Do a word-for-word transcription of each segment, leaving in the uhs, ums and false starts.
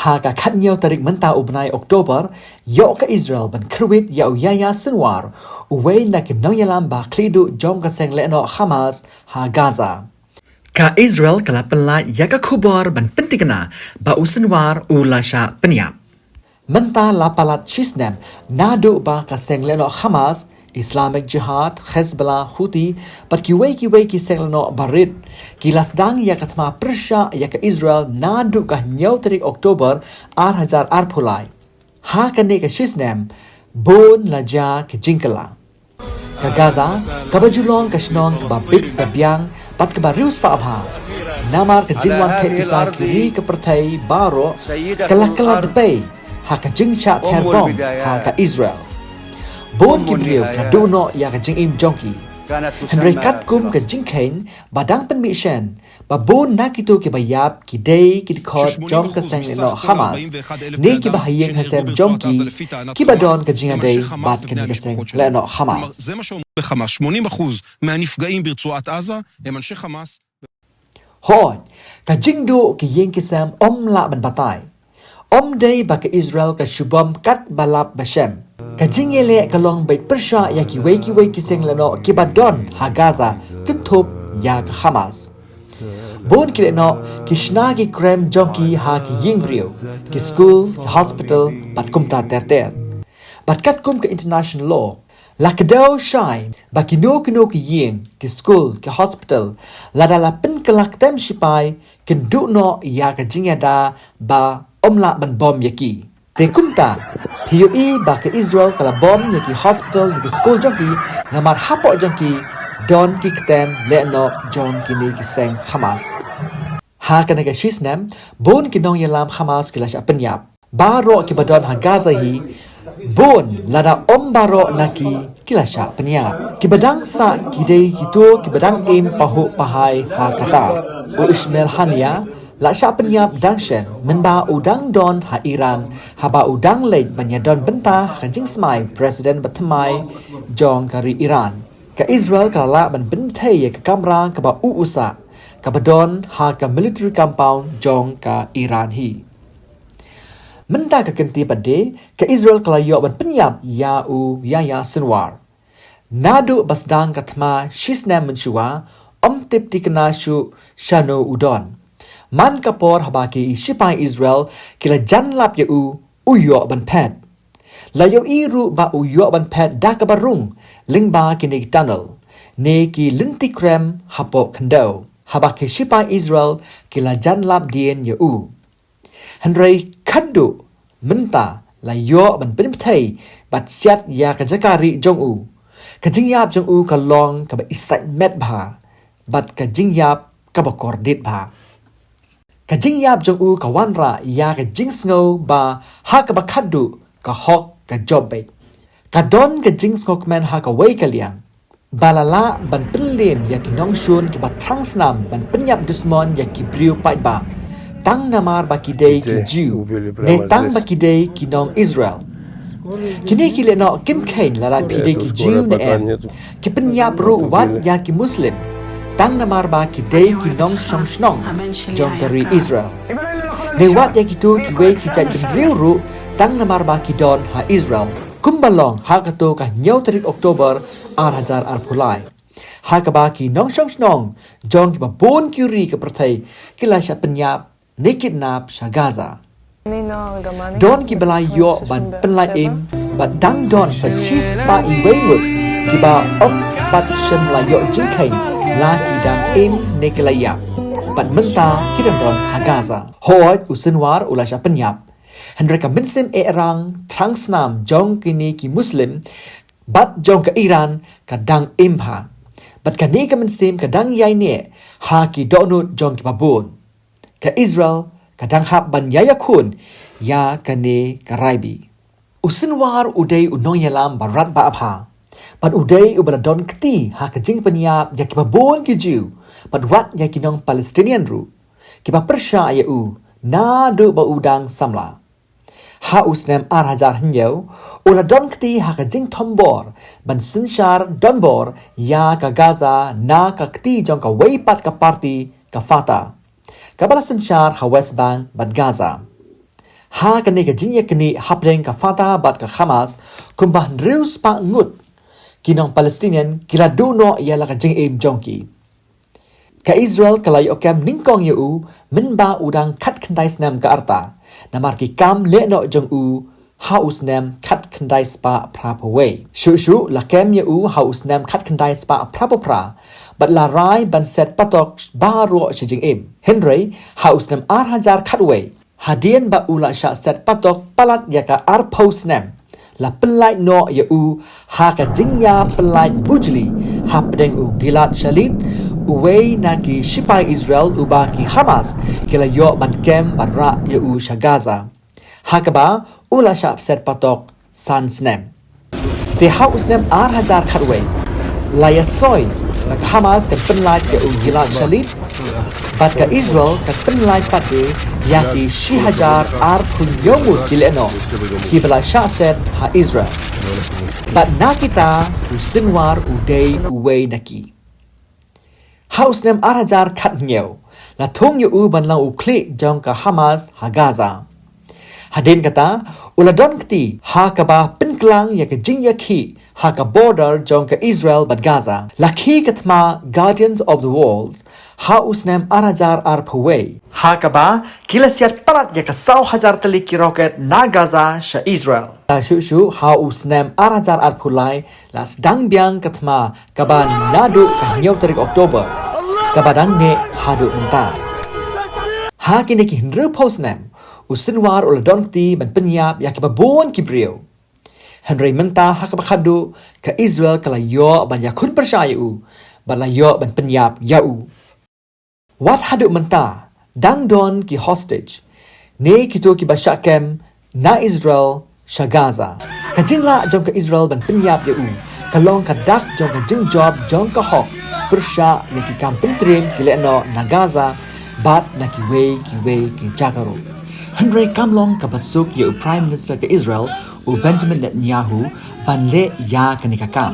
Ha ka khatnyaw tarik mynta u bnai October, ïoh ka Israel ban kyrwit ïa u Yahya Sinwar, uwei na ki nongïalam ba khlei duh jong ka seng lehnoh Hamas ha Gaza. Ka Israel ka la pynlait ïa ka khubor ban pyntikna ba u Sinwar u la shah pynïap. Mynta la palat shisnem naduh ba ka seng lehnoh Hamas, Islamic Jihad, Hezbollah, Houthi, bad kiwei kiwei ki seng lehnoh barit, ki la sdang ïa ka thma pyrshah ïa ka Israel naduh ka hynñiew tarik October ar hajar arphew lai. Ha kane ka shisnem, bun la jia ki jingkylla. Ka Gaza, kaba ju long ka shnong kaba bit ba biang, bad kaba riewspah bha. Namar ka jingwan thep pisa ki ri ka pyrthei baroh, ka la kylla dpei ha ka jingshah ther bom ha ka Israel. Bun ki briew ki la duh noh ïa ka jingim jong ki. Hynrei katkum ka jingkheiñ ba dang pynmih shen, ba bun na kito kiba ïap ki dei ki dkhot jong ka seng lehnoh Hamas, ne kiba ha ïing ha sem jong ki, kiba don ka jingïadei bad kane ka seng lehnoh Hamas. שמונים אחוז מהנפגעים ברצועת עזה הם אנשי חמאס. Hooid, ka jingduh ki ïing ki sem ym lah ban batai. Ym dei ba ka Israel ka shu bom kat ba lap ba shem. Ka jingïaleh ka long beit pyrshah ïa kiwei kiwei ki seng lehnoh kiba don ha Gaza, kynthup ïa ka Hamas. Bun ki lehnoh ki shna ki krem jong ki ha ki ïing briew, ki skul, ki hospital, bad kumta ter ter. Bad katkum ka international law, la kdew shai ba kino kino ki ïing, ki skul, ki hospital, lada la pynkylla ktem shipai, kin duh noh ïa ka jingïada ba ym lah ban bom ïa ki. Te kumta, phi ïohi ba ka Israel ka la bom ïa ki hospital ne ki skul jong ki, namar hapoh jong ki don ki ktem lehnoh jong kine ki seng Hamas. Ha kane ka shisnem, bun ki nongïalam Hamas ki la shah pynïap. Baroh kiba don ha Gaza hi, bun lada ym baroh na ki ki la shah pynïap. Kiba dang sah ki dei kito kiba dang im pahuh pahai ha Qatar. U Ismail Haniya la shah pynïap dang shen mynba u dang don ha Iran, haba u dang leit ban ïadon bynta ha ka jingsmai President ba thymmai jong ka ri Iran. Ka Israel ka la lah ban pynthei ïa ka kamra kaba u u sah, kaba don ha ka military compound jong ka Iran hi. Mynta ka kynti pat de, ka Israel ka la ïoh ban pynïap ïa u Yahya Sinwar. Naduh ba sdang ka thma shisnem mynshuwa, ym tip tikna shuh shano u don. Man ka por haba ki shipai Israel ki la jan lap ïa u, u ïoh ban phet. La ïohi ruh ba u ïoh ban phet da kaba rung lyngba kine ki tunnel, ne ki lynti krem hapoh khyndew, haba ki shipai Israel ki la jan lap dien ïa u. Hynrei khatduh mynta la ïoh ban pynpthei bad siat ïa ka jaka rieh jong u. Ka jingïap jong u ka long kaba isaitmet bha, bad ka jingïap kaba kordit bha. Ka jingïap jong u ka wanrah ïa ka jingsngew ba ha kaba khatduh ka hok ka jop beit. Ka don ka jingsngewkmen ha kawei ka liang ba la lah ban pynliem ïa ki nongshun kiba thrang snam ban pynïap dusmon ïa ki briew paidbah, tang namar ba ki dei ki Jiw ne tang ba ki dei ki nong Israel. Kine ki lehnoh kim kheiñ lada phi dei ki Jiw ne em. Ki pynïap ruh wat ïa ki Muslim, tang namar ba ki dei ki nongshong shnong jong ka ri Israel. Ne wat ïa kito kiwei ki jait bynriew ruh, tang namar ba ki don ha Israel, kumba long ha kato ka hynñiew tarik October ar hajar arphew lai, ha kaba ki nongshong shnong jong kiba bun ki ri ka pyrthei ki la shah pynïap ne kidnap sha Gaza. Don kiba la ïoh ban pynlait im, bad dang don sa shispah wei ngut kiba ym pat shym la ïoh jingkheiñ la ki dang im ne ki la ïap. Bad mynta ki dang don ha Gaza. Hooid, u Sinwar u la shah pynïap, hynrei ka mynsiem eh rang thrang snam jong kine ki Muslim bad jong ka Iran ka dang im bha. Bad kane ka mynsiem ka dang ïaineh ha ki dohnud jong kiba bun. Ka Israel ka dang hap ban ïa ïakhun ïa kane ka raibi. U Sinwar u dei u nongïalam ba radbah bha, bad u dei uba la don kti ha ka jingpynïap ïa kiba bun ki Jiw, bad wat ïa ki nong Palestinian ruh, kiba pyrshah ïa u naduh ba u dang samla. Ha u snem ar hajar hynñiew, u la don kti ha ka jingthombor ban synshar donbor ïa ka Gaza na ka kti jong kawei pat ka party, ka Fatah, kaba la synshar ha West Bank bad Gaza. Ha kane ka jingïaknieh hapdeng ka Fatah bad ka Hamas, kumba hynriew spah ngut ki nong Palestinian ki la duh noh ïa la ka jingim jong ki. Ka Israel ka la ïoh kem nyngkong ïa u mynba u dang khatkhyndai snem ka rta, namar ki kam leh noh jong u ha u snem khatkhyndai spah phraphew wei. Shuh shuh la kem ïa u ha u snem khatkhyndai spah phraphew phra, bad la rai ban set patok baroh shi jingim. Hynrei ha u snem ar hajar khatwei, hadien ba u la shah set patok palat ïa ka arphew snem, la pynlait noh ïa u ha ka jingïapynlait bujli hapdeng u Gilad Shalit, uwei na ki shipai Israel uba ki Hamas ki la ïoh ban kem bad rah ïa u sha Gaza, ha kaba u la shah set patok san snem. Te ha u snem ar hajar khatwei, la ïasoi ba ka Hamas kan pynlait ïa u Gilad Shalit, bad ka Israel kan pynlait pat ïa ki shi hajar arphew hynñiew ngut ki lehnoh kiba la shah set ha Israel. Bad na kita u Sinwar u dei uwei na ki. Ha u snem ar hajar khathynñiew, la thung ïa u ban long u khlieh jong ka Hamas ha Gaza. Hadien kata, u la don kti ha kaba pynklang ïa ka jingïakhih ha ka border jong ka Israel bad Gaza. La khih ka thma Guardians of the Walls ha u snem ar hajar arphew wei, ha kaba ki la siat palat ïa ka saw hajar tylli ki rocket na Gaza sha Israel. Shuh shuh ha u snem ar hajar arphew lai, la sdang biang ka thma kaba naduh ka hynñiew tarik October, kaba dang neh haduh mynta. Ha kine ki hynriewphew snem, u Sinwar u la don kti ban pynïap ïa kiba bun ki briew. Hynrei mynta ha kaba khatduh, ka Israel ka la ïoh ban ïakhun pyrshah ïa u, bad la ïoh ban pynïap ïa u. Wat haduh mynta, dang don ki hostage, ne kito kiba shah kem na Israel sha Gaza. Ka jinglah jong ka Israel ban pynïap ïa u ka long ka dak jong ka jingjop jong ka hok pyrshah ïa ki kam pyntriem ki lehnoh na Gaza bad na kiwei kiwei ki jaka ruh. Hynrei kam long kaba suk ïa u Prime Minister ka Israel, u Benjamin Netanyahu, ban leh ïa kane ka kam.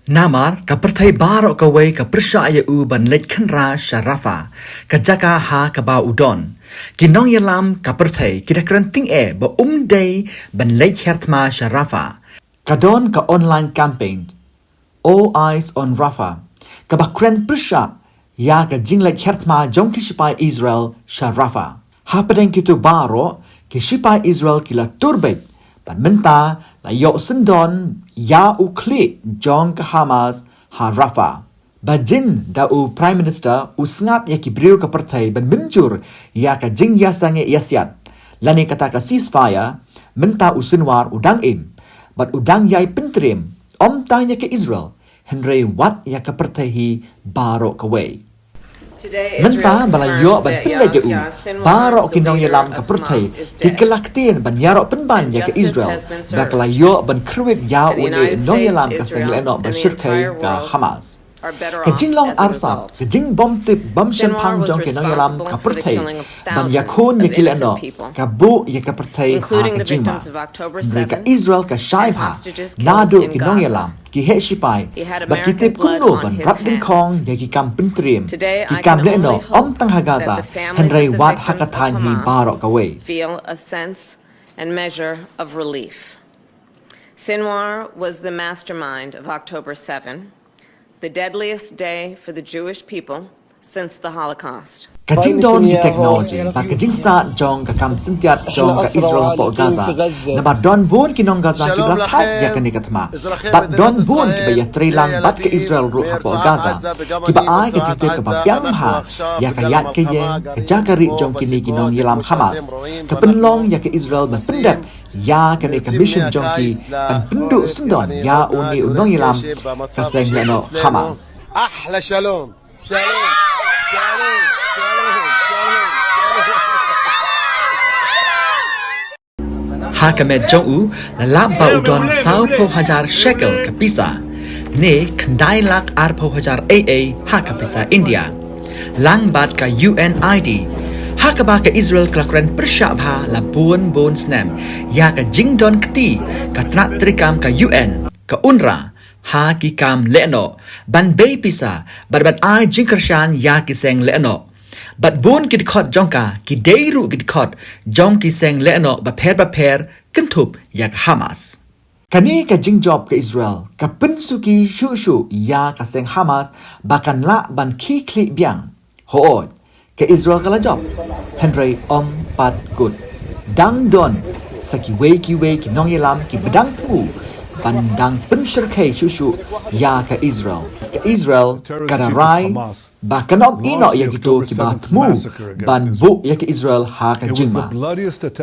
Namar ka pyrthei baroh kawei ka pyrshah ïa u ban leit khynra sha Rafah, ka jaka ha kaba u don. Ki nongïalam ka pyrthei ki da kren tyngeh ba um dei ban leit hiar thma sha Rafah. Ka don ka online campaign, All Eyes on Rafah, kaba kren pyrshah ïa ka jingleit hiar thma jong ki shipai Israel sha Rafah. Hapdeng kito baroh, ki shipai Israel ki la tur beit, bad mynta la ïoh syndon ïa u khlieh jong ka Hamas ha Rafah. Ba jin da u Prime Minister u sngap ïa ki briew ka pyrthei ban mynjur ïa ka jingïasangeh ïasiat, lane kata ka ceasefire, mynta u Sinwar u dang im, bad u dang ïai pyntriem, ym tang ïa ka Israel, hynrei wat ïa ka pyrthei hi baroh kawei. Mynta ba la ïoh ban pynleit ïa u, baroh ki nongïalam ka pyrthei ki kylla ktien ban ïaroh pynban ïa ka Israel, ba ka la ïoh ban kyrwit ïa une u nongïalam ka seng lehnoh ba shyrkhei ka Hamas. Ka jinglong arsap, ka jingbymtip bymshemphang jong ki nongïalam ka pyrthei ban ïakhun ïa ki lehnoh, ka buh ïa ka pyrthei ha ka jingma. Hynrei ka Israel ka shai bha naduh ki nongïalam, ki heh shipai, bad ki tip kumno ban rat dyngkhong ïa ki kam pyntriem, ki kam lehnoh, ym tang ha Gaza, hynrei wat ha ka thaiñ hi baroh kawei. Feel a sense and measure of relief. Sinwar was the mastermind of October seven, the deadliest day for the Jewish people since the Holocaust. Ka jingdon ki technology bad ka jingstad jong ka kam syntiat jong ka Israel hapoh Gaza, namar don bun ki nong Gaza kiba la thait ïa kane ka thma, bad don bun kiba ïatreilang bad ka Israel ruh hapoh Gaza, kiba ai ka jingtip kaba biang bha ïa ka ïaid ka ïeng, ka jaka rieh jong kine ki nongïalam Hamas. Ka pynlong ïa ka Israel ban pyndep ïa kane ka mission jong ki ban pynduh syndon ïa une u nongïalam ka seng lehnoh Hamas. Ahla shalom. Shalom. Shalom. Shalom. Shalom. Ha ka met jong u, la lap ba u don sawphew hajar shekel ka pisa, ne khyndai lak arphew hajar ei ei ha ka pisa India. Lang bad ka U N I D, ha kaba ka Israel ka la kren pyrshah bha la bun bun snem ïa ka jingdon kti ka tnat treikam ka U N, ka UNRWA, ha ki kam lehnoh, ban bei pisa bad ban ai jingkyrshan ïa ki seng lehnoh. Bad bun ki dkhot jong ka ki dei ruh ki dkhot jong ki seng lehnoh bapher bapher kynthup ïa ka Hamas. Kane ka jingjop ka Israel ka pynsuki shuh shuh ïa ka seng Hamas ba kan lah ban khie khlieh biang. Hooid, ka Israel ka la jop, hynrei ym pat kut. Dang don sa kiwei kiwei ki nongïalam kiba dang thmu ban dang pynshyrkhei shuh shuh ïa ka Israel. Ka Israel ka da rai ba kan ym ïehnoh ïa kito kiba thmu ban buh ïa ka Israel ha ka jingma.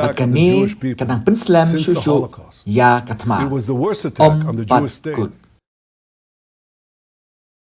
Bad kane ka dang pynslem shuh shuh ïa ka thma. Ym pat kut.